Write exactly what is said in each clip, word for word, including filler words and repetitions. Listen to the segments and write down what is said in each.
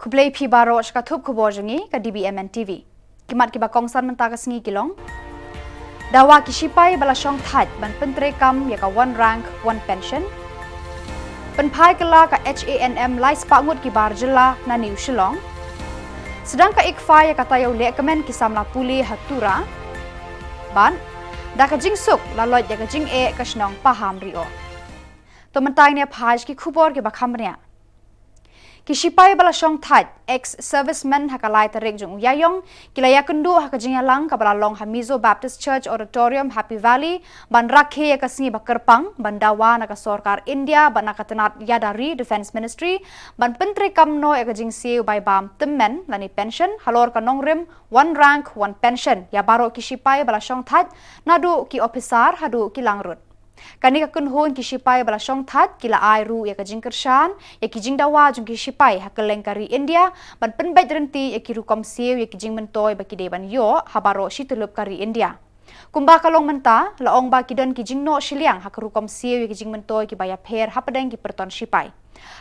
Khublei phi baroh sha ka thup khubor jong ngi ka D B M N T V. Ki mat kiba kongsan mynta ka sngi ki long: Dawa ki shipai ba la shong thait ban pyntreikam ïa ka one rank one pension. Pynphai kylla ka H A N M lai spah ngut ki bar jylla na New Shillong. Sdang ka ICFAI ïa ka taïew lehkmen ki samla pule ha Tura. Bad da ka jingsuk la loit ïa ka jingeh ka shnong Pahamrioh. To mynta ngin ïa phai sha ki khubor kiba kham bniah. Ki shipai ba la shong thait, ex-servicemen, ha ka lai tarik jong u Ïaïong ki la ïakynduh ha ka jingïalang kaba la long ha Mizo Baptist Church Auditorium, Happy Valley, ban rakhe ïa ka sngi ba kyrpang ban dawa na ka sorkar India bad na ka tnat ïada ri, Defence Ministry, ban pyntreikam noh ïa ka jingsiew bai bam tymmen lane pension halor ka nongrim one rank one pension ïa baroh ki shipai ba la shong thait, naduh ki ophisar haduh ki langrut. Kane ka kynhun ki shipai ba la shong thait ki la ai ruh ïa ka jingkyrshan ïa ki jingdawa jong ki shipai ha kylleng ka ri India ban pynbeit rynti ïa ki rukom siew ïa ki jingmyntoi ba ki dei ban ïoh ha baroh shi tyllup ka ri India. Kumba ka long mynta, la ong ba ki don ki jingnoh shiliang ha ka rukom siew ïa ki jingmyntoi kiba ïapher hapdeng ki pyrton shipai.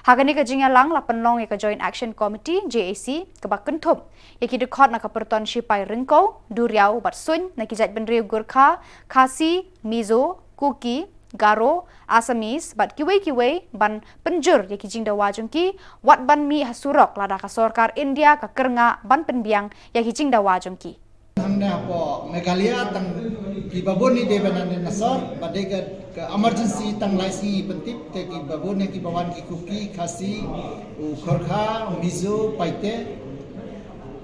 Ha kane ka jingïalang la pynlong ïa ka Joint Action Committee, J A C, kaba kynthup ïa ki dkhot na ka pyrton shipai Ryngkew, Duriaw bad Suin na ki jaitbynriew Gorkha, Khasi, Mizo, Kuki, Garo, Assamese bad kiwei kiwei ban pynjur ïa ki jingdawa jong ki, wat ban mih ha surok lada ka sorkar India ka kyrngah ban pynbiang ïa ki jingdawa jong ki. Hangne hapoh Meghalaya tang kiba bun hi dei ban nang na sor, ba dei ka, ka emergency tang lai sngi pyntip, te kiba bun hi kiba wan ki Kuki, Khasi, u Gorkha, Mizo, Paite,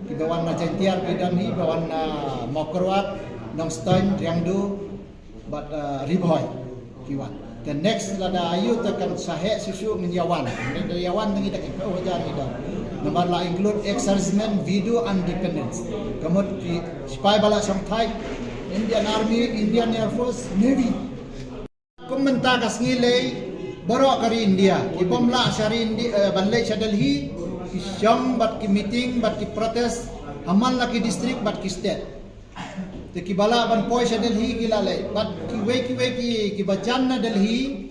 kiba wan na Jaintia ki don hi, ba wan na Mawkyrwat, Nongstoiñ, Riangdo, bad, uh, Ri Bhoi ki wan. The next lada ayu te kan sa heh shuh shuh ngin ïa wan. Ngin da ïa wan ngi da ki phew hajar ngi da. Namar la include ex-servicemen, widow and dependents. Ka mut ki shipai ba la shong thait, Indian Army, Indian Air Force, Navy. Kum mynta ka sngi lei baroh ka ri India ki bym lah sha ri India, eh, ban leit sha Delhi, ki shong bad ki meeting bad ki protest ha man la ki district bad ki state. Te kiba lah ban poi sha Delhi ki la leit. Bad kiwei kiwei ki, kiba jan na Delhi,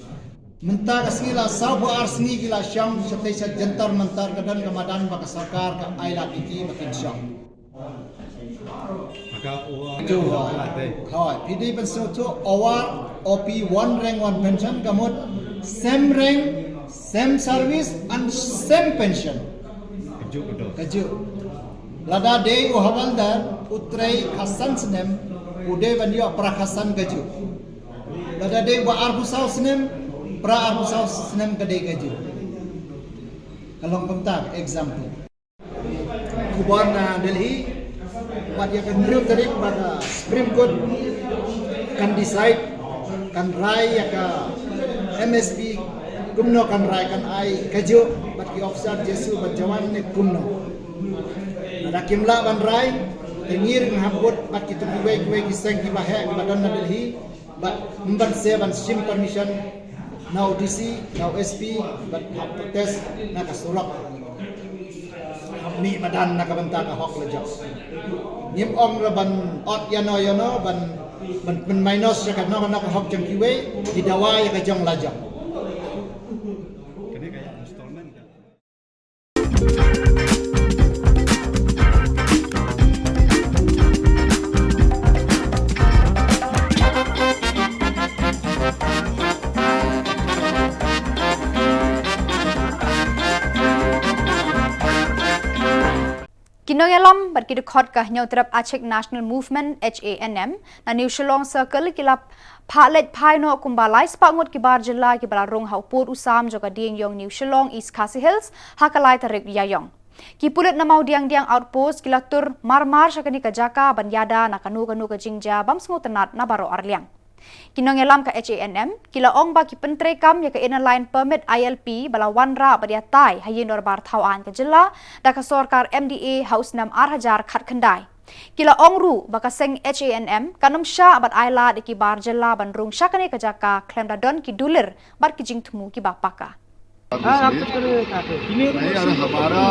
mynta ka sngi la saw phew ar sngi ki la shong shatei sha Jantar Mantar, ka don ka madan ba ka sorkar ka ai lad ïa ki ba kin shong. Haka o-, Ju, o-, hoi. Phi dei ban sngewthuh, O R, O P, one rank one pension, ka mut same rank, same service and same pension. Kajuh, kajuh. Kajuh. Lada dei u hawaldar u trei khatsan snem, u dei ban ïoh phra khatsan kajuh. Lada dei ba arphew saw snem, phra arphew saw snem ka dei kajuh. Ka long kumta, example. Khubor na Delhi, bad ïa ka hynriew tarik ba ka Supreme Court kan decide, kan rai ïa ka M S P kumno kan rai, kan ai kajuh bad ki officer J S U bad jawan ne kumno. Lada kim lah ban rai, te ngi ruh ngi hap bud bad kito kiwei kiwei ki seng kiba heh kiba don na Delhi, bad ym ban sngewbha ban shim permission na u D C, na u S P, bad hap protest na ka surok. Hap mih madan na ka bynta ka hok lajong. Ngim ong ruh ban ot ïano ïano, ban, ban, ban minus ïa kano kano ka hok jong kiwei, ki dawa ïa ka jong lajong. Ki nongïalam bad ki dkhot ka Hynñiewtrep Achik National Movement, H A N M, na New Shillong Circle ki la phah leit phai noh kumba lai spah ngut ki bar jylla kiba la rung ha u pud u sam jong ka dieng ïong New Shillong East Khasi Hills ha ka lai tarik Ïaïong. Ki pulit na Mawdiangdiang Outpost ki la tur mar mar sha kane ka jaka ban ïada na kano kano ka jingjia bym sngewtynnat na baroh arliang. Ki nongïalam ka H A N M ki la ong ba ki pyntreikam ïa ka Inner Line Permit, I L P, ba la wanrah bad ïatai ha Ïing Dorbar Thaw Aiñ ka jylla da ka sorkar M D A ha u snem ar hajar khatkhyndai. Ki la ong ruh ba ka seng H A N M kan ym shah ban ai lad ïa ki bar jylla ban rung sha kane ka jaka khlem da don ki dulir bad ki jingthmu kiba paka. हाँ, आप कुछ करेंगे क्या फिर? नहीं यार, हमारा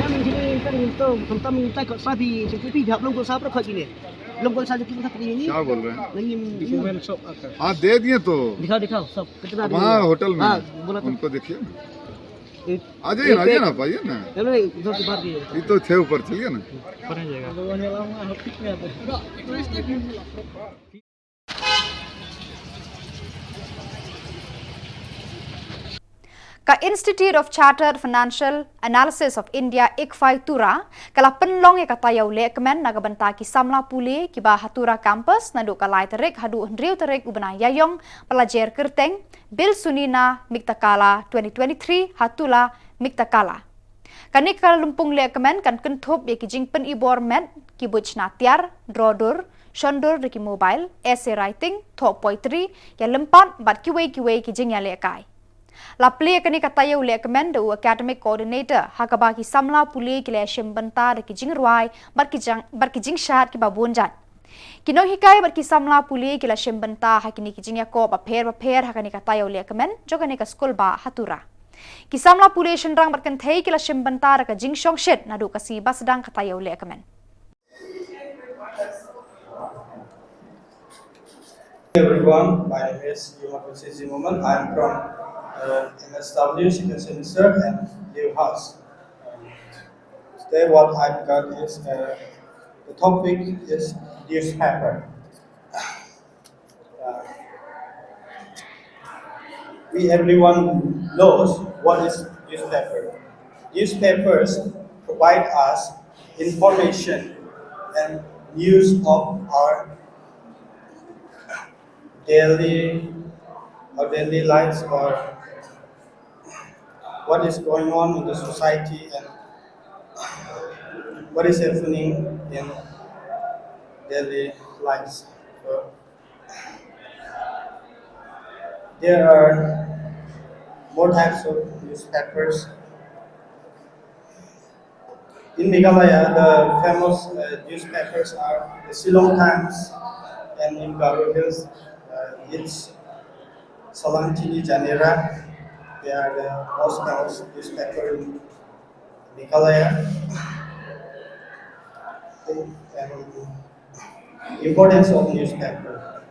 हम इसीलिए इनका नहीं तो, हम तो मिलता है, कौन सा भी, सिर्फ भी, आप लोग कौन सा पर खोज नहीं। लोग कौन सा जो कितना नहीं। क्या बोल रहे हैं? नहीं, नहीं। हाँ, दे दिए तो। दिखाओ, दिखाओ, सब, कितना अब दिए? हाँ, होटल में। हाँ, बोला तो। उनको देखिए ना। आ जाइए ना, आ जाइए ना आप, आइए ना। चलो, इधर से बात कीजिए। ये तो छह ऊपर चलिए ना। ऊपर नहीं जाएगा। Ka Institute of Chartered Financial Analysis of India, ICFAI Tura, ka la pynlong ïa ka taïew lehkmen na ka bynta ki samla pule kiba ha Tura campus naduh ka lai tarik haduh hynriew tarik u bnai Ïaïong ba la jer kyrteng Bil Sunina Miktakala twenty twenty-three ha Tura Miktakala. Kane ka lympung lehkmen kan kynthup ïa ki jingpynibor met, ki buit shna tiar, draw dur, shon dur da ki mobile, essay writing, thoh poetry, ïalympat bad kiwei kiwei ki jingïalehkai. La plie ïa kane ka taïew lehkmen da u academic coordinator ha kaba ki samla pule ki la shim bynta da ki jingrwai bad ki jang, bad ki jingshad kiba bun jait. Ki nonghikai bad ki samla pule ki la shim bynta ha kine ki jingïakob bapher bapher ha kane ka taïew lehkmen jong kane ka skul bah ha Tura. Ki samla pule shynrang bad kynthei ki la shim bynta da ka jingshongshit naduh ka sngi ba sdang ka taïew lehkmen. Everyone, my name is Yuma Kusi Zimmerman. I am from uh, M S W Second Semester and Liu House. Um, today, what I've got is uh, the topic is newspaper. Uh, we everyone knows what is newspaper. Newspapers provide us information and news of our daily, our daily lives or what is going on in the society and what is happening in daily lives. So, there are more types of newspapers. In Meghalaya, the famous uh, newspapers are the Shillong Times, and in Garo Hills, uh, it's Salantini Janera. They are the most famous newspaper in Meghalaya. And importance of newspaper.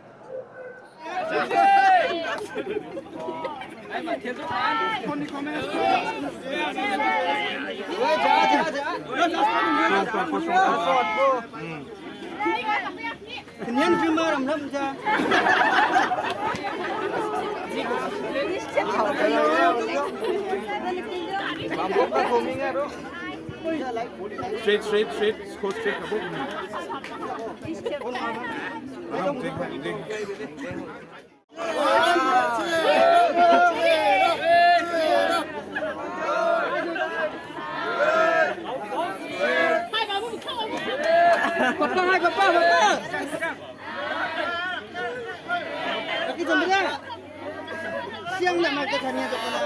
Straight, straight, straight, go straight. Papa, hai, papa, papa. Lagi jam berapa? Siang nak makan tanya tu pula.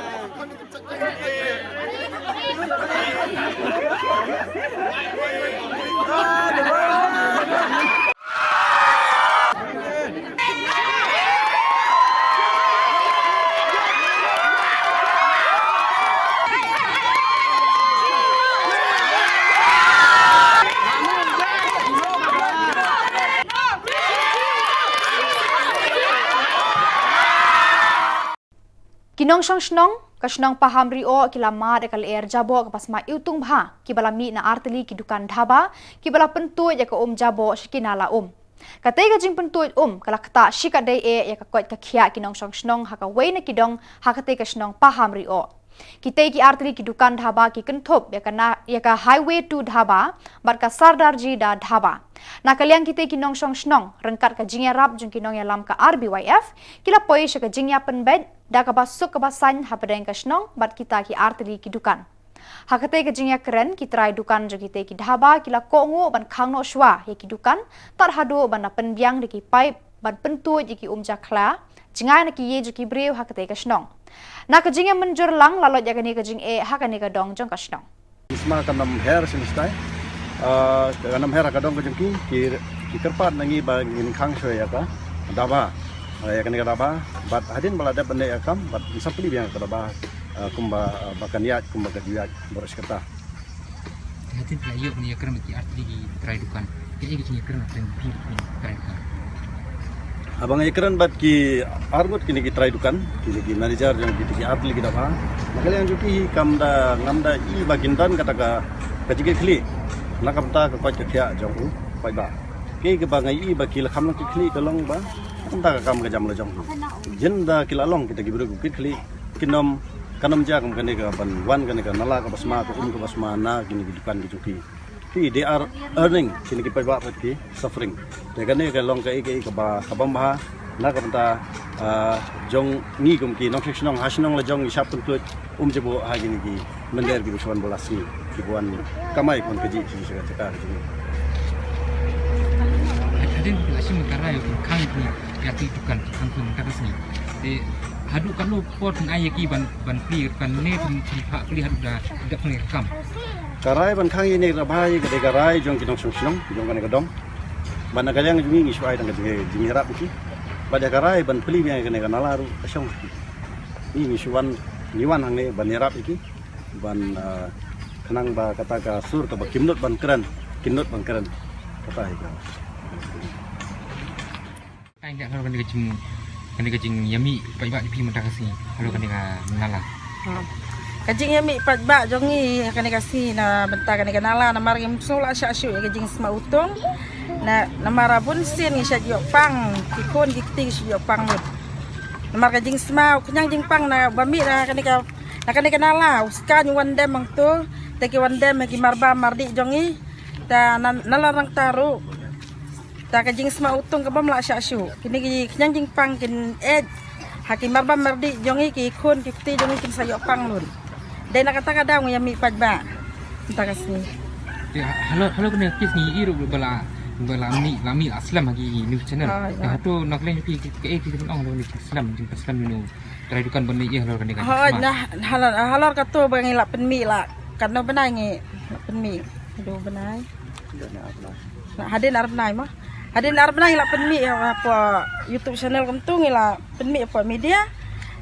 Ki nongshong shnong ka shnong Pahamrioh ki la mad ïa ka lyer jaboh kaba sma iwtung bha kiba la mih na artylli ki dukan dhaba kiba la pyntuid ïa ka um jaboh sha ki nala um. Katei ka jingpyntuid um ka la ktah shikatdei eh ïa ka koit ka khiah ki nongshong shnong ha kawei na ki dong ha katei ka shnong Pahamrioh. Kitei ki artylli ki dukan dhaba ki kynthup ïa ka na, ïa ka Highway two dhaba bad ka Sardarji Da dhaba. Na ka liang kitei ki nongshong shnong, ryngkat ka jingïarap jong ki nongïalam ka R B Y F, ki la poi sha ka jingïapynbeit da kaba suk kaba saiñ hapdeng ka shnong bad kita ki artylli ki dukan. Ha katei ka jingïakren, ki trai dukan jong kitei ki dhaba ki la kohnguh ban khang noh shuwa ïa ki dukan tad haduh ban da pynbiang da ki paip ban pyntuid ïa ki um jakhlia jngai na ki ïing jong ki briew ha katei ka shnong. Na ka jingïamynjur lang la leit ïa kane ka jingeh ha kane ka dong jong ka shnong. Sma kan ym her shisha. Ah, kan ym her ka dong ka jong ki, ki, ki kyrpad na ngi ba ngin khang shuwa ïa ka dhaba. Ah, ïa kane ka dhaba bad hadien ba la dep ban leh ïa ka kam bad ngin sa plie biang ïa ka dhaba, ah, kumba, ah, ba kan ïaid kumba ka ju ïaid baroh shi katta. Te hadien ba la ïoh ban ïakren bad ki artylli ki trai dukan, kaei ka jingïakren hapdeng phi bad ki trai dukan? Haba nga ïakren bad ki arngut kine ki trai dukan, kine ki manager jong kine ki artylli ki daba, na ka liang jong ki kam da, ngam da i ba kin don kata ka, ka jingkitkhlieh na ka bynta ka koit ka khiah jong u paidbah. Kaei kaba nga i ba ki la kham long kitkhlieh ka long ba na ka bynta ka kam ka jam la jong ki. Ynda ki la long kita ki briew ki kitkhlieh, kin ym, kan ym jia kum kane ka ban wan kane ka nala kaba sma, ka um kaba sma na kine ki dukan ki jong ki. Ki, they are earning, kine ki paidbah pat ki suffering. Te kane ka long kaei kaei kaba, kaba ym bha na ka bynta, ah, jong ngi kum ki nongshong shnong, ha shnong la jong ngi shah pynkhuid, um jia buh ha kine ki mynder kiba shu wan bha la sngi, kiba wan kamai kum ka jingkit sha ka jaka ka jong ngi. Hadien ki la shim ka rai ban khang ki ïa ki dukan, khang ki mynta ka sngi. Te haduh katno por phin ai ïa ki ban, ban plie, ban ne phin, phin phah plie haduh da, da phin ïa ka kam. Ka rai ban khang ïa kine ki daba ka dei ka rai jong ki nongshong shnong jong kane ka dong. Bad na ka liang jong ngi ngi shu ai tang ka jing, jingïarap ïa ki. Bad ïa ka rai ban plie ïa kane ka nala ruh ka shong. Ngi ngi shu wan, ngi wan hangne ban ïarap ïa ki. Ban, ah, khnang ba kata ka sur kaba kim nud ban kren, kin nud ban kren. Kata hi ka. Tang ïa halor kane ka jing, kane ka jingïamih paidbah jong phi mynta ka sngi halor kane ka nala. Ha. Ka jingïamih paidbah jong ngi kane ka sngi na bynta kane ka nala namar ngim sngew lah shah shuh ïa ka jingsma utung. Na, namar bun sien ngi shait ïoh pang, ki khun ki kti ki shait ïoh pang lut. Namar ka jingsma u khñiang jingpang na ba mih na kane ka, na kane ka nala, u skaiñ u wan dem hangto, te ki wan dem ha ki marbam mardih jong ngi. Ta na, nalor nangta ruh. Ta ka jingsma utung ka bym lah shah shuh. Kine ki khñiang jingpang kin eit ha ki marbam mardih jong ngi, ki khun ki kti jong ngi kin sa ïoh pang lut. Dei na kata ka daw ngi ïamih paidbah mynta ka sngi. Te ha, halor, halor kane ka case ngi ïohi ruh ba la, ba la mih, la mih la slem ha ki news channel. Oh, ïa. Te hato na ka liang phi kaei phi pynong halor kane ka slem, jingpynslem ïa u trai dukan ban ïa halor kane ka. Oh, jingsma. Nah, halor, halor kato ba ngi la pynmih la katno bnai ngi la pynmih. Haduh bnai. Hadien ar bnai mo. Hadien ar bnai ngi la pynmih hapoh YouTube channel kumto, ngi la pynmih hapoh media.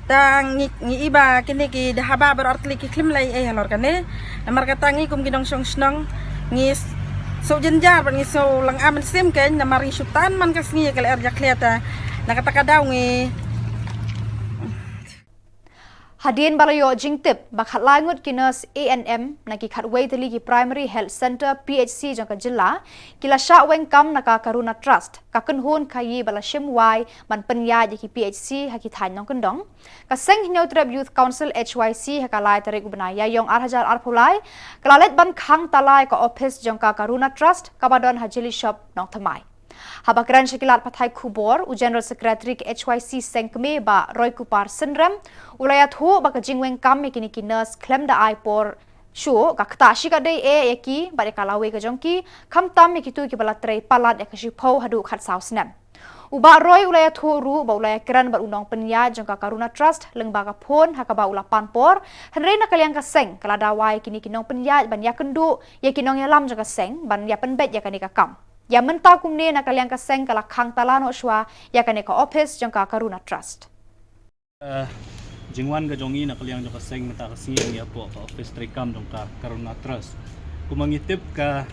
Te ngi, ngi i ba kine ki daba baroh artylli ki khlem leh ei halor kane. Namar kata ngi kum ki nongshong shnong ngi s-, sngewjynjar bad ngi sngew lynga mynsiem kein namar ngi shu tan man ka sngi ïa ka lyer jakhlia te. Na kata ka daw ngi Hadien ba la ïoh jingtip ba khatlai ngut ki nurse A N M na ki khatwei tylli ki Primary Health Centre, P H C jong ka jylla, ki la shah weng kam na ka Karuna Trust, ka kynhun khaïi ba la shim wai ban pynïaid ïa ki P H C ha ki thaiñ nongkyndong, ka seng Hynñiewtrep Youth Council, H Y C, ha ka lai tarik u bnai Ïaïong ar hajar arphew lai, ka la leit ban khang tala ïa ka ophis jong ka Karuna Trust kaba don ha Jili Shop, Nongthymmai. Haba kren sha ki lad pathai khubor, u General Secretary ka H Y C seng kmie Bah Roykupar Synrem u la ïathuh ba ka jingweng kam ïa kine ki nurse khlem da ai por shuh ka ktah shikatdei eh ïa ki bad ïa ka lawei ka jong ki, khamtam ïa kito kiba la trei palat ïa ka shiphew haduh khatsaw snem. U Bah Roy u la ïathuh ruh ba u la ïakren bad u nongpynïaid jong ka Karuna Trust lyngba ka phone ha kaba u la pan por, hynrei na ka liang ka seng ka la dawa ïa kine ki nongpynïaid ban ïakynduh ïa ki nongïalam jong ka seng ban ïa pynbeit ïa kane ka kam. Ïa mynta kumne na ka liang ka seng ka la khang tala noh shuwa ïa kane ka ophis jong ka Karuna Trust. Eh, jingwan ka jong ngi na ka liang jong ka seng mynta ka sngi ngi hapoh ka ophis treikam jong ka Karuna Trust. Kumba ngi tip ka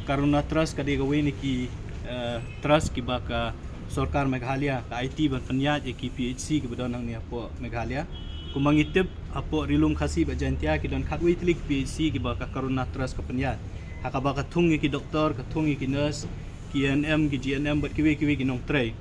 Karuna Trust ka dei kawei na ki, eh, trust kiba ka sorkar Meghalaya ka aiti ban pynïaid ïa ki P H C kiba don hangne hapoh Meghalaya. Kumba ngi tip hapoh Ri-lum Khasi bad Jaiñtia ki don khatwei tylli ki P H C kiba ka Karuna Trust ka pynïaid. Ha kaba ka thung ïa ki doktor, ka thung ïa ki nurse, ki A N M, ki G N M bad kiwei kiwei ki nongtrei.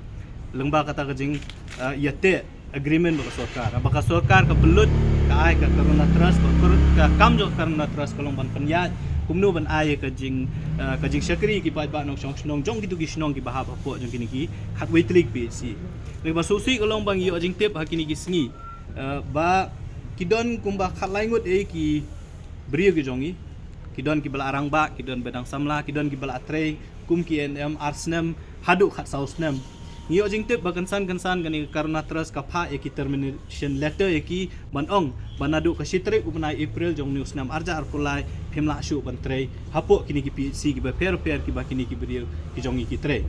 Lyngba kata ka jing, ah, ïateh agreement bad ka sorkar. Haba ka sorkar ka pynlut, ka ai ka Karuna Trust, ka kur-, ka kam jong ka Karuna Trust ka long ban pynïaid kumno ban ai ïa ka jing, ah, ka jingshakri ki paidbah nongshong shnong jong kito ki shnong kiba hap hapoh jong kine ki khatwei tylli ki P H C. Ngi ba sngewsih ka long ba ngi ïoh jingtip ha kine ki sngi, ah, ba ki don kumba khatlai ngut eh ki briew ki jong ngi. Ki don kiba la rangbah, ki don ba dang samla, ki don kiba la trei kum ki A N M ar snem haduh khatsaw snem. Ngi ïoh jingtip ba kynsan kynsan kane ka Karuna Trust ka phah ïa ki termination letter ïa ki ban ong ba naduh ka shi tarik u bnai April jong une u snem ar hajar arphew lai phim lah shuh ban trei hapoh kine ki P H C kiba pher pher kiba kine ki briew ki jong ngi ki trei.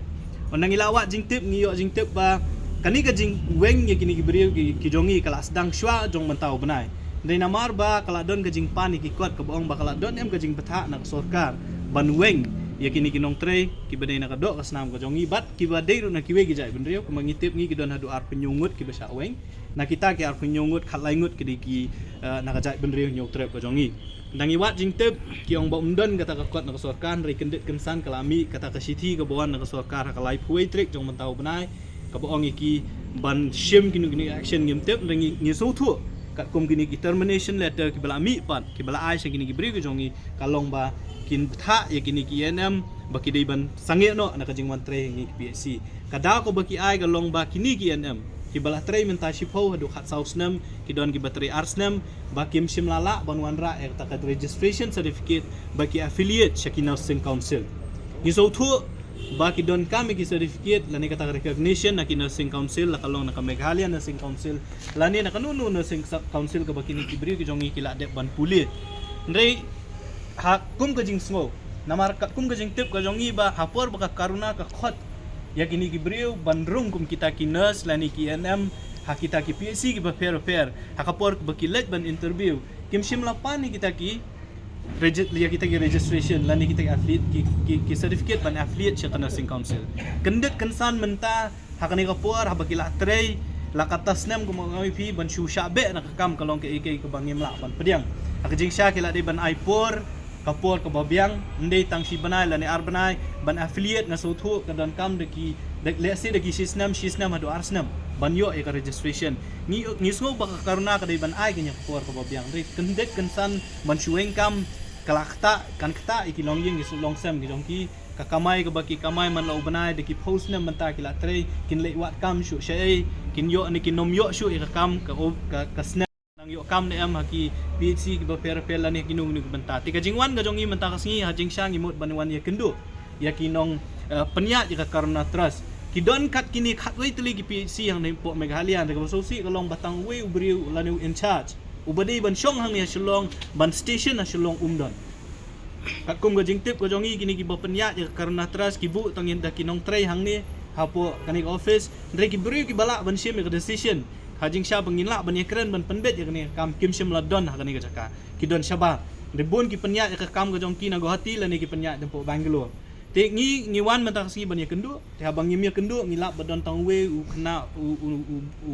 Ynda ngi la wad jingtip, ngi ïoh jingtip ba kane ka jingweng ïa kine ki briew ki, ki jong ngi ka la sdang shuwa jong mynta u bnai. Hynrei namar ba ka la don ka jingpan ïa ki kot kaba ong ba ka la don em ka jingbthah na ka sorkar ban weng ïa kine ki nongtrei kiba dei na ka doh ka snam ka jong ngi bad kiba dei ruh na kiwei ki jaitbynriew, kumba ngi tip ngi ki don haduh arphew ngut kiba shah weng. Na kita ki arphew ngut, khatlai ngut ki dei ki, eh, na ka jaitbynriew Hynñiewtrep ka jong ngi. Dang ïa wad jingtip, ki ong ba ym don kata ka kot na ka sorkar, hynrei kyndit kynsan ka la mih kata ka shithi kaba wan na ka sorkar ha ka laiphew tarik jong mynta u bnai, kaba ong ïa ki ban shim kino kino action ngim tip, hynrei ngi, ngi sngewthuh katkum kine ki termination letter kiba la mih pat, kiba la ai sha kine ki briew ki jong ngi, ka long ba kin bthah ïa kine ki E N M ba ki dei ban sangeh noh na ka jingwan trei ha kine ki P H C. Ka daw kaba ki ai ka long ba kine ki E N M kiba la trei mynta shiphew haduh khatsaw snem, ki don kiba trei ar snem, ba kim shym la lah ban wanrah ïa kata ka registration certificate ba ki affiliate sha ki nursing council. Ngi sngewthuh ba ki donkam ïa ki certificate lane kata ka recognition na ki nursing council, la ka long na ka Meghalaya Nursing Council lane na kano kano nursing sa-, council kaba kine ki briew ki jong ngi ki la dep ban pule. Hynrei ha kum ka jingsngew, namar katkum ka jingtip ka jong ngi ba ha por ba ka corona ka khot ïa kine ki briew ban rung kum kita ki nurse lane ki E N M ha kita ki P H C kiba pher bapher, ha ka por ba ki leit ban interview, kim shym la pan ïa kita ki regi-, ïa kita ki registration lane kita ki affiliate, ki, ki, ki certificate ban affiliate sha ka nursing council. Kyndit kynsan mynta ha kane ka por haba ki la trei la katta snem, kumba nga ong ïa phi, ban shu shah beh na ka kam ka long kaei kaei kaba ngim lah ban pdiang. Ha ka jingshisha ki la dei ban ai por, ka por kaba biang, ym dei tang shi bnai lane ar bnai, ban affiliate. Nga sngewthuh ka donkam da ki, da, lehse da ki shi snem, shi snem haduh ar snem ban ïoh ïa ka registration. Ngi, ngi sngew ba ka corona ka dei ban ai kane ka por kaba biang, hynrei kyndit kynsan ban shu weng kam, ka la ktah, kan ktah ïa ki longïing, ïa ki longsem ki jong ki. Ka kamai kaba ki kamai man la u bnai da ki phew snem mynta ki la trei, kin leit wad kam shuh shaei, kin ïoh ne kin ym ïoh shuh ïa ka kam, ka, ka, ka snem nang ïoh kam ne em ha ki P H C kiba pher bapher lane ha kino kino ki bynta. Te ka jingwan ka jong ngi mynta ka sngi, ha jingshisha ngi mut ban wan ïakynduh ïa ki nong, eh, pynïaid ïa ka Corona Trust. Ki don kat kine khatwei tylli ki P H C hangne hapoh Meghalaya, hynrei kaba sngewsih ka long ba tang uwei u briew lane u in charge uba dei ban shong hangne ha Shillong, ban station ha Shillong, um don. Katkum ka jingtip ka jong ngi, kine kiba pynïaid ïa ka Corona Trust ki buh tang ïa da ki nongtrei hangne hapoh kane ka office, hynrei ki briew kiba lah ban shim ïa ka decision ha jingshisha ba ngin lah ban ïakren ban pynbeit ïa kane ka kam kim shym la don ha kane ka jaka, ki don shabar. Hynrei bun ki pynïaid ïa ka kam ka jong ki na Guwahati lane ki pynïaid hapoh Bangalore. Te ngi, ngi wan mynta ka sngi ban ïakynduh. Te haba ngim ïakynduh, ngi lap ba don tang uwei u khynnah u, u, u,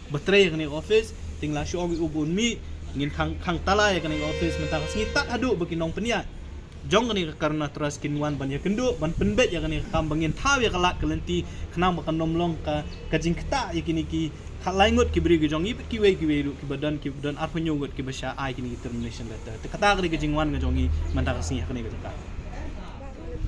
uba trei ha kane ka office. Te ngi la shu ong ïa u ba un mih, ngin khang, khang tala ïa kane ka office mynta ka sngi tad haduh ba ki nongpynïaid jong kane ka Corona Trust kin wan ban ïakynduh, ban pynbeit ïa kane ka kam, ba ngin thaw ïa ka lad ka lynti, khnang ba kan ym long ka, ka jingktah ïa kine ki khatlai ngut ki briew ki jong ngi bad kiwei kiwei ruh kiba don, kiba don arphew ngut kiba shah ai kine ki termination letter. Te kata ka dei ka jingwan ka jong ngi mynta ka sngi ha kane ka jaka.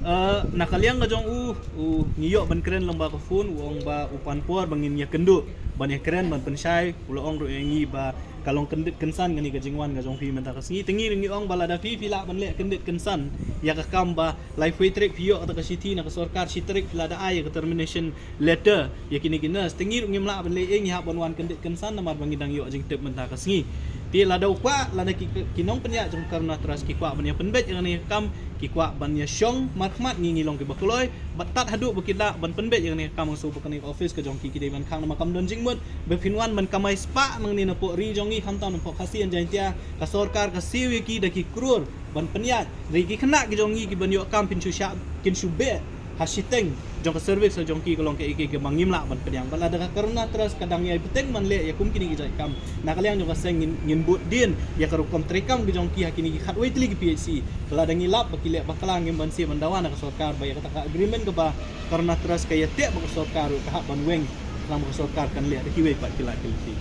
Eh, na ka liang ka jong u, u, ngi ïoh ban kren lyngba ka phone, u ong ba u pan por ba ngin ïakynduh ban ïakren ban pynshai, u la ong ruh ïa ngi ba ka long kyndit kynsan kane ka jingwan ka jong phi mynta ka sngi. Te ngi ruh ngi ong ba lada phi, phi lah ban leh kyndit kynsan ïa ka kam ba laiphew tarik phi ïoh kata ka shithi na ka sorkar, shi tarik phi la da ai ïa ka termination letter ïa kine ki nurse. Te ngi ruh ngim lah ban leh ei, ngi hap ban wan kyndit kynsan namar ba ngi dang ïoh jingtip mynta ka sngi. Te lada u kwah, lada ki, ki nongpynïaid jong Corona Trust ki kwah ban ïa pynbeit ïa kane ka kam, ki kwah ban ïa shong markhmat, ngi, ngi long kiba kloi. Bad tad haduh ba ki lah ban pynbeit ïa kane ka kam, nga sngew ba kane ka office ka jong ki, ki dei ban khang namar kam don jingmut ba phin wan ban kamai spah nangne napoh ri jong ngi, khamtam napoh Khasi and Jaintia, ka sorkar ka siew ïa ki da ki klur ban pynïaid. Hynrei ki khynnah ki jong ngi kiban ïoh kam phin shu shah, kin shu beh ha shiteng jong ka service ka jong ki, ka long kaei kaei kaba ngim lah ban pdiang. Bad lada ka Corona Trust ka dang ïai bteng ban leh ïa kum kine ki jait kam, na ka liang jong ka seng ngin, ngin bud dien ïa ka rukom treikam ka jong ki ha kine ki khatwei tylli ki P H C. Lada ngi lap ba ki leh bakla, ngim banse ban dawa na ka sorkar ba ïa kata ka agreement kaba Corona Trust ka ïateh bad ka sorkar ruh ka hap ban weng, khnang ba ka sorkar kan leh da kiwei pat ki lad ki lynti.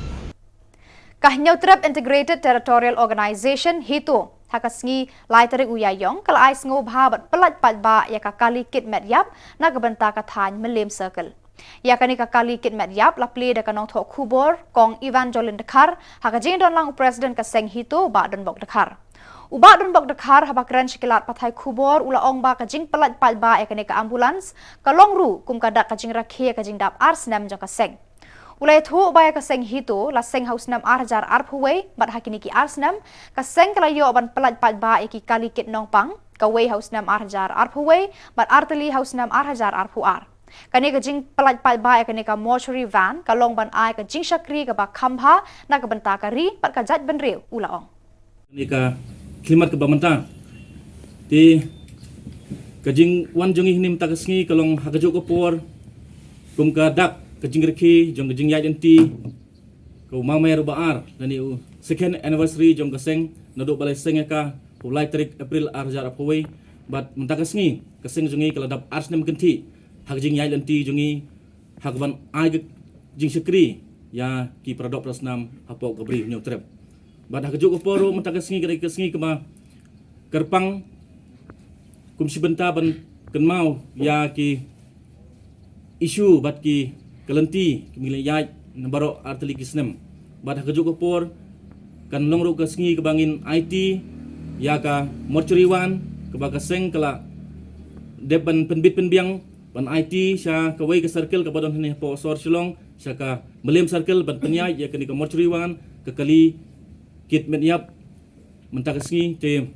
Ka Hynñiewtrep Integrated Territorial Organization, HITO, ha ka sngi lai tarik u Ïaïong, ka la ai sngewbha bad pyllait paidbah ïa ka kali kit met ïap na ka bynta ka thaiñ Mylliem Circle. Ïa kane ka kali kit met ïap la plie da ka nongthoh khubor Kong Evangeline Dkhar ha ka jingdonlang u President ka seng HITO, Bah Donbok Dkhar. U Bah Donbok Dkhar, haba kren sha ki lad pathai khubor, u la ong ba ka jingpyllait paidbah ïa kane ka ambulance ka long ruh kum ka dak ka jingrakhe ïa ka jingdap ar snem jong ka seng. U la ïathuh ba ïa ka seng HITO la seng ha u snem ar hajar arphew wei, bad ha kine ki ar snem ka seng ka la ïoh ban pyllait paidbah ïa ki kali kit nongpang, kawei ha u snem ar hajar arphew wei, bad artylli ha u snem ar hajar arphew ar. Kane ka jingpyllait paidbah ïa kane ka mortuary van ka long ban ai ka jingshakri kaba kham bha na ka bynta ka ri bad ka jaitbynriew, u la ong. Kane ka khlimat kaba mynta, te Ka jingwan jong ngi hynne mynta ka sngi ka long ha kajuh ka por kum ka dak ka jingrakhe jong ka jingïaid lynti ka u Mawmer uba ar, lane u second anniversary jong ka seng, naduh ba la seng ïa ka ha u lai tarik April ar hajar arphew wei. Bad mynta ka sngi ka seng jong ngi ka la dap ar snem kynthih ha ka jingïaid lynti jong ngi ha kaban ai ka jingshakri ïa ki para doh para snam hapoh ka Ri Hynñiewtrep. Bad ha kajuh ka por ruh mynta ka sngi ka dei ka sngi kaba kyrpang kum shi bynta ban kynmaw ïa ki issue bad ki lynti kiba ngi la ïaid na baroh artylli ki snem. Bad ha kajuh ka por kan long ruh ka sngi kaba ngin aiti ïa ka mortuary ward kaba ka seng ka la dep ban pynbit pynbiang ban aiti sha kawei ka circle kaba don hangne hapoh sor Shillong, sha ka Mylliem circle, ban pynïaid ïa kane ka mortuary ward, ka kali kit met ïap mynta ka sngi. Te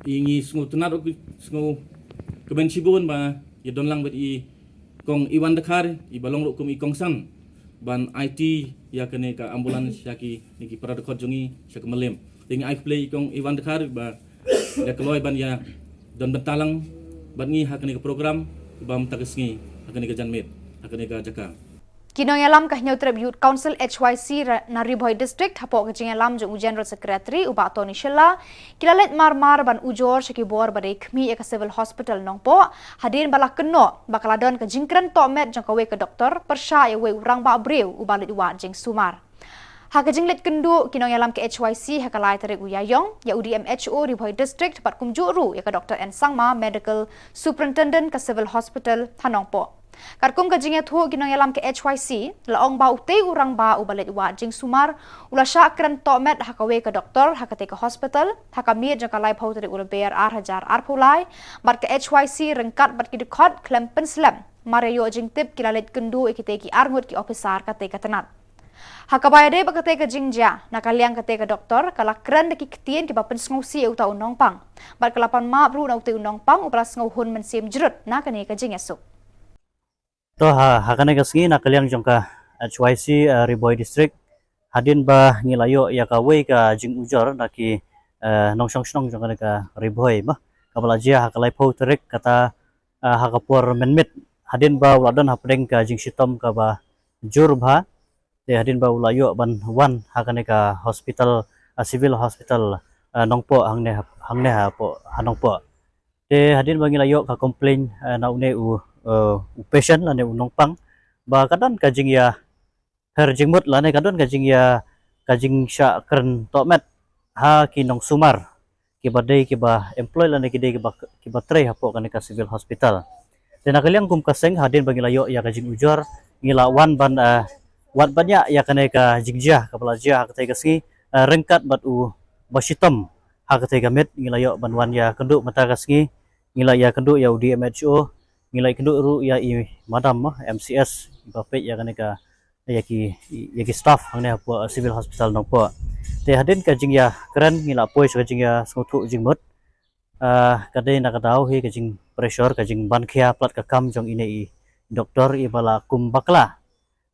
ngi sngewtynnat ruh, sngewkmen shibun ba ïadon lang bad i Kong Iwan Dkhar iba long ruh kum i kongsan ban aiti ïa kane ka ambulance ïa kine ki para dkhot jong ngi sha ka Mylliem. Te ngi ai khublei i Kong Iwan Dkhar ba ïa kloi ban ïadon bynta lang bad ngi ha kane ka program ba mynta ka sngi ha kane ka janmiet, ha kane ka jaka. Ki nongïalam ka Hynñiewtrep Youth Council, H Y C, ra-, na Ri Bhoi District, hapoh ka jingïalam jong u General Secretary, u Bah Tony Shylla, ki la leit mar mar ban ujor sha ki bor ba dei khmih ïa ka Civil Hospital Nongpoh, hadien ba la kynnoh ba ka la don ka jingkren tohmet jong kawei ka doktor pyrshah ïa uwei u rangbah briew uba leit wad jingsumar. Ha ka jingleit kynduh, ki nongïalam ka H Y C ha ka lai tarik u Ïaïong ïa u D M H O Ri Bhoi District bad kumjuh ruh ïa ka Doktor N Sangma, Medical Superintendent ka Civil Hospital ha Nongpoh. Katkum ka jingïathuh ki nongïalam ka H Y C, la ong ba utei u rangbah uba leit wad jingsumar u la shah kren tohmet ha kawei ka doktor ha katei ka hospital ha ka miet jong ka laiphew tarik u Lber ar hajar arphew lai, bad ka H Y C ryngkat bad ki dkhot khlem pynslem mar ïa ïoh jingtip ki la leit kynduh ïa kitei ki arngut ki ophisar katei ka tnat. Ha kaba ïadei bad katei ka jingjia, na ka liang katei ka doktor ka la kren da ki ktien kiba pynsngewsih ïa uta u nongpang bad ka la pan map ruh na utei u nongpang uba la sngewhun mynsiem jrut na kane ka jingïasuk. To ha, ha kane ka sngi na ka liang jong ka H Y C, eh, Ri Bhoi District, hadien ba ngi la ïoh ïa kawei ka jingujor na ki, eh, nongshong shnong jong kane ka Ri Bhoi, ma, kaba la jia ha ka laiphew tarik kata, eh, ha ka por mynmiet, hadien ba u la don hapdeng ka jingshitom kaba jur bha. Te hadien ba u la ïoh ban wan ha kane ka hospital, ah, Civil Hospital, ah, Nongpoh hangne ha, hangne hapoh ha Nongpoh. Te hadien ba ngi la ïoh ka complain, ah, na une u, eh, u patient lane u nongpang ba ka don ka jingïapher jingmut lane ka don ka jingïa, ka jingshah kren tohmet ha ki nongsumar kiba dei kiba employ lane ki dei kiba, kiba trei hapoh kane ka Civil Hospital. Te na ka liang kum ka seng hadien ba ngi la ïoh ïa ka jingujor ngi la wan ban, eh, wad ban ïa, ïa kane ka jingjia kaba la jia ha katei ka sngi, eh, ryngkat bad u ba shitom ha katei ka miet ngi la ïoh ban wan ïakynduh mynta ka sngi, ngi la ïakynduh ïa u D M H O, ngi la ïakynduh ruh ïa i madam, eh, M C S iba peit ïa kane ka ïa ki, ïa ki staff hangne hapoh, eh, Civil Hospital Nongpoh. Te hadien ka jingïakren ngi la poi sha ka jingïasngewthuh jingmut. Ah, ka dei na ka daw hi ka jingpressure, ka jingbankhia palat ka kam jong ine i doktor iba la kum bakla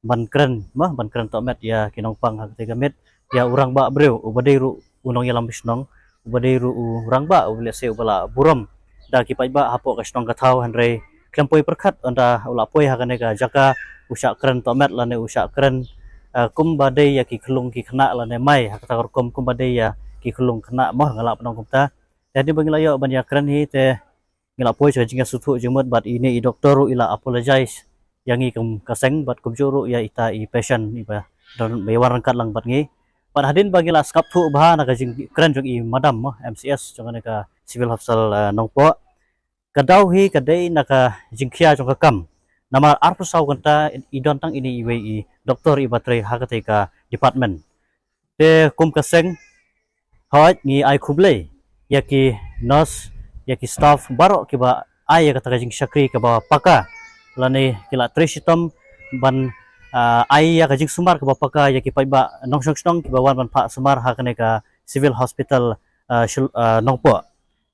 ban kren, ma, ban kren tohmet ïa ki nongpang ha katei ka miet, ïa u rangbah briew uba dei ruh u nongïalam shnong, uba dei ruh u rangbah uba lehse uba la burom da ki paidbah hapoh ka shnong ka thaw, hynrei khlem poi pyrkhat ynda u la poi ha kane ka jaka u shah kren tohmet lane u shah kren, eh, kumba dei ïa ki khyllung ki khynnah lane mai ha kata ka rukom kumba dei ïa ki khyllung khynnah, ma, nga lah ban ong kumta. Te hadien ba ngi la ïoh ban ïakren hi te ngi la poi sha ka jingïasngewthuh jingmut bad ine i doktor ruh i la apologize ïa ngi kum ka seng bad kumjuh ruh ïa ita i patient iba don ba ïa wan ryngkat lang bad ngi. Bad hadien ba ngi la sngap thuh bha na ka jingkren jong i madam, ma, M C S jong kane ka Civil Hospital, eh, Nongpoh, ka daw hi ka dei na ka jingkhia jong ka kam. Namar arphew saw kynta i don tang ine iwei i doktor iba trei ha katei ka department. Te kum ka seng, hooid ngi ai khublei ïa ki nurse, ïa ki staff baroh kiba ai ïa kata ka jingshakri kaba paka lane ki la trei shitom ban, ah, ai ïa ka jingsumar kaba paka ïa ki paidbah nongshong shnong kiba wan ban phah sumar ha kane ka Civil Hospital, ah, Shil-, ah, Nongpoh.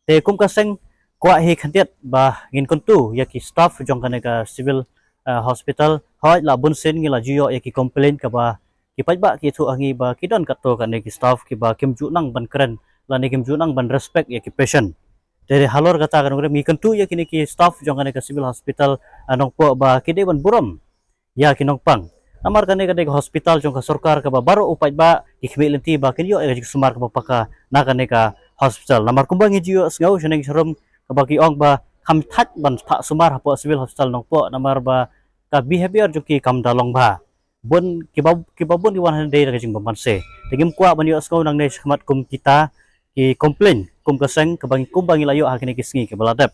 Te kum ka seng kwah hi khyndiat ba ngin kyntu ïa ki staff jong kane ka Civil, eh, Hospital. Hooid la bun sien ngi la ju ïoh ïa ki complain kaba ki paidbah ki ïathuh ha ngi ba ki don katto katne ki staff kiba kim ju nang ban kren lane kim ju nang ban respect ïa ki patient. Te halor kata ka nongrim ngi kyntu ïa kine ki staff jong kane ka Civil Hospital, ah, Nongpoh ba ki dei ban burom ïa ki nongpang. Namar kane ka dei ka hospital jong ka sorkar kaba baroh u paidbah ki khmih lynti ba kin ïoh ïa ka jingsumar kaba paka na kane ka hospital. Namar kumba ngi ju ïohsngew shaneng sharum kaba ki ong ba kham thait ban phah sumar hapoh Civil Hospital Nongpoh namar ba ka behavior jong ki kam da long bha. Bun kiba, kiba bun ki wan hangne da ka jingbymman se. Te ngim kwah ban ïohsngew nangne shakhmat kum kita ki complain kum ka seng kaba ngi, kumba ngi la ïoh ha kine ki sngi kiba la dep.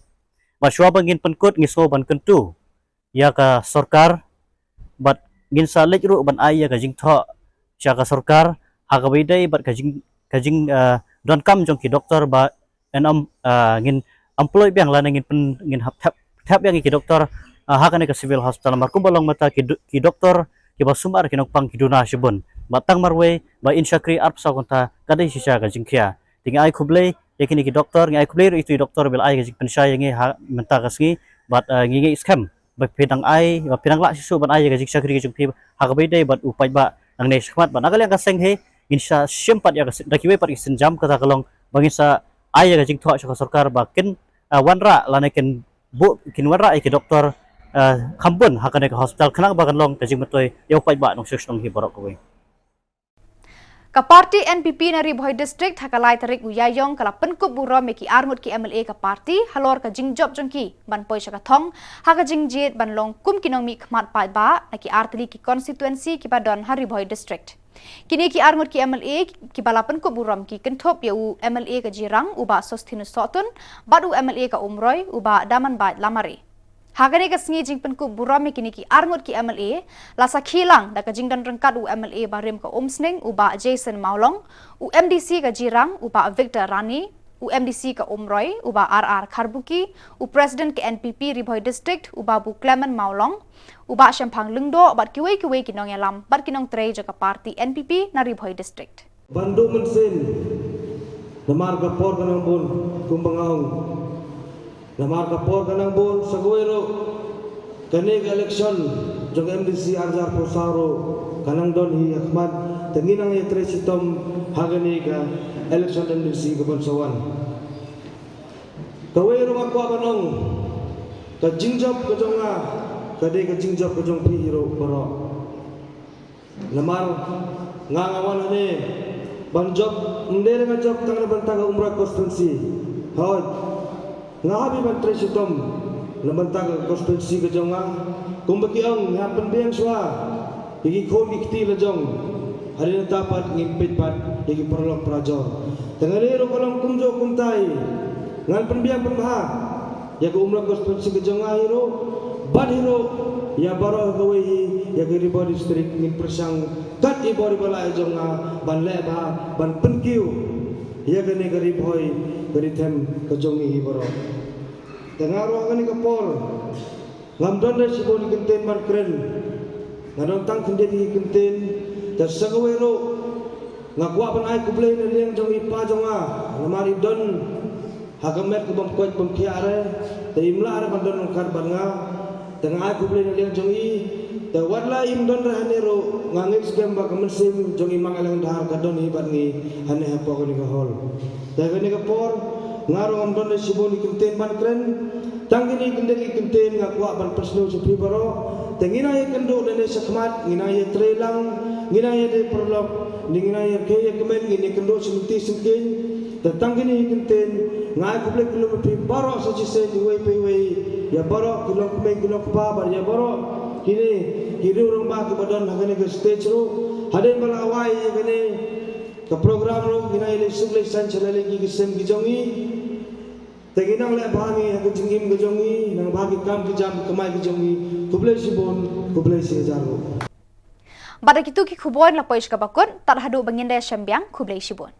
Ba shuwa ba ngin pynkut ngi sngew ban kyntu ïa ka sorkar bad ngin sa leit ruh ban ai ïa ka jingthoh sha ka sorkar ha kaba ïadei bad ka jing, ka jing, ah, donkam jong ki doktor ba ngin em, ah, ngin employ biang lane ngin pyn, ngin hap thep, thep biang ïa ki doktor, ah, ha kane ka Civil Hospital. Namar kumba long mynta ki do-, ki doktor kiba sumar ki nongpang ki duna shibun. Ba tang marwei ba in shakri arphew saw kynta ka dei shisha ka jingkhia. Te ngi ai khublei ïa kine ki doktor, ngi ai khublei ruh ïa itu i doktor ba la ai ka jingpynshai ïa ngi ha mynta ka sngi bad, ah, ngi ngeit skhem ba phi dang ai, ba phi dang lah shisha ban ai ïa ka jingshakri ka jong phi ha kaba ïadei bad u paidbah nangne shakhmat. Bad na ka liang ka seng hi ngin sa shim pat ïa ka syn-, da kiwei pat ki sienjam, kata ka long ba ngin sa ai ïa ka jingthoh sha ka sorkar ba kin, ah, wanrah lane kin buh, kin wanrah ïa ki doktor, ah, kham bun ha kane ka hospital khnang ba kan long ka jingmyntoi ïa u paidbah nongshong shnong hi baroh kawei. Ka party N P P na Ri Bhoi District ha ka lai tarik u Ïaïong ka la pynkup burom ïa ki arngut ki M L A ka party halor ka jingjop jong ki ban poi sha ka thong ha ka jingjied ban long kum ki nongmihkhmat paidbah na ki artylli ki constituency kiba don ha Ri Bhoi District. Kine ki arngut ki M L A kiba la pynkup burom ki kynthup ïa u M L A ka Jirang u Bah Sosthenes Sohtun bad u M L A ka Umroi u Bah Damanbait Lamare. Ha kane ka sngi jingpynkup burom ïa kine ki arngut ki M L A la sakhi lang da ka jingdon ryngkat u M L A barim ka Umsning u Bah Jason Mawlong, u M D C ka Jirang u Bah Victor Rani, u M D C ka Umroi u Bah R R Kharbuki, u President ka N P P Ri Bhoi District u Babu Clement Mawlong, u Bah Shemphang Lyngdoh bad kiwei kiwei ki nongïalam bad ki nongtrei jong ka party N P P na Ri Bhoi District. Ban duh mynsiem, namar ka por ka nang bun, kumba nga ong. Namar ka por ka nang bun, sa kawei ruh, kane ka election jong M D C arhajar arphew saw ruh ka nang don hi ha khmat, te ngi nang ïatrei shitom ha kane ka election M D C kaban sa wan. Kawei ruh nga kwah ban ong, ka jingjop ka jong nga ka dei ka jingjop ka jong phi hi ruh baroh. Namar nga nga wan hangne ban jop, ym dei re nga jop tang na bynta ka Umroi constituency. Hooid, nga hap hi ban trei shitom na bynta ka constituency ka jong nga. Kumba ki ong, ngi hap pynbiang shuwa ïa ki khun ki kti la jong. Hadien nangta pat ngin peit pat ïa ki paralok parajor. Te nga dei ruh ka long kumjuh kumtai, ngan pynbiang pynbha ïa ka Umroi constituency ka jong nga hi ruh, bad hi ruh ïa baroh kawei hi ïa ka Ri Bhoi District. Ngin pyrshang kat i bor i ba lah ïa jong nga ban leh bha, ban pynkiew ïa kane ka Ri Bhoi ka Ri Them ka jong ngi hi baroh. Te nga ruh ha kane ka por ngam don re shibun i kyntien ban kren, nga don tang khyndiat i kyntien. Te sa kawei ruh nga kwah ban ai khublei na liang jong i pa jong nga, namar i don ha ka met ka bym koit bym khiah re, te im lah re ban don ryngkat bad nga. Te nga ai khublei na liang jong i. Te wat la im don re hangne ruh, nga ngeit skhem ba ka mynsiem jong i Mang Ïalandar ka don hi bad ngi hangne hapoh kane ka hall. Te kane ka por nga ruh ngam don re shibun i kyntien ban kren. Tang kine ki kyntien, ki kyntien nga kwah ban pynsngew sha phi baroh. Te ngi nang ïakynduh lane shakhmat, ngi nang ïatrei lang, ngi nang ïadei paralok, ngi nang ïakynduh, ïakmen, ngi nang ïakynduh sha lynti syngkien. Te tang kine ki kyntien, nga ai khublei khublei ïa phi baroh sa shisien, iwei pa iwei, ïa baroh ki longkmie ki longkpa bad ïa baroh kine ki riew rangbah kiba don ha kane ka stage ruh. Hadien ba la wai ïa kane ka program ruh, ngi nang ïaleit suk leit saiñ sha la ki, ki sem ki jong ngi. Te ngi nang leh bha ngi ha ka jingim ka jong ngi, nang bha ki kam ki jam ki kamai ki jong ngi. Khublei shibun, khublei shihajar nguh. Bad da kitu ki khubor la poi sha kaba kut, tad haduh ba ngin da ïashem biang, khublei shibun.